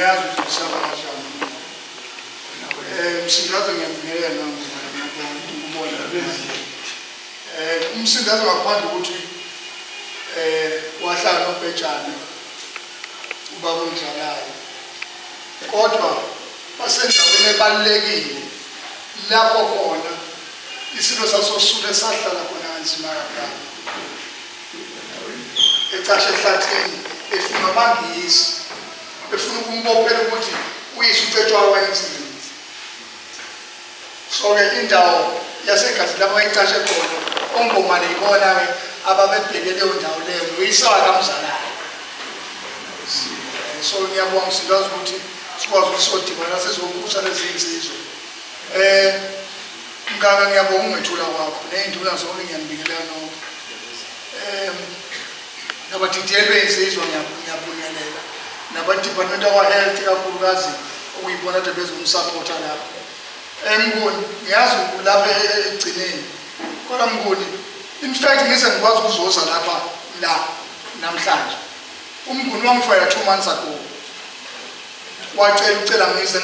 Angiyazi ukuthi usaba kanjani. Msindazo, ngiyabingelela nami, ngiyabonga ukubona. Umsindazo, ngaphandle ukuthi wahlala noBhejane, ubaba ongizalayo, kodwa basendaweni ebalulekile lapho khona isilo sasosule sahlala khona kanzima kakhulu, ecashe ehlathini, efuna amaNgisi, efuna ukumbophela ukuthi uyise uCetshwayo wayenzini. So-ke indawo yasegazi lapho wayecashe khona, oNgomane yibona-ke ababebheke leyo ndawo leyo noyise wakhe amzalayo. So ngiyabonga, Msindazi, ukuthi sikwazi ukuthi sodibana sizobusa lezi nsizwa. Mkaka, ngiyabonga ungethula kwakho ney'nduna zonke, ngiyanibingelela nonke. Nabadidiyeli bey'nsizwa ngiyabingelela, naba-department akwa-health kakhulukazi, okuyibona kade bezomsapotha lapho. Mnguni, ngiyazi lapha ekugcineni, kodwa Mnguni, in fact ngize ngikwazi ukuzoza lapha la namhlanje, uMnguni wangifayela 2 months ago, wacela ucela ngize.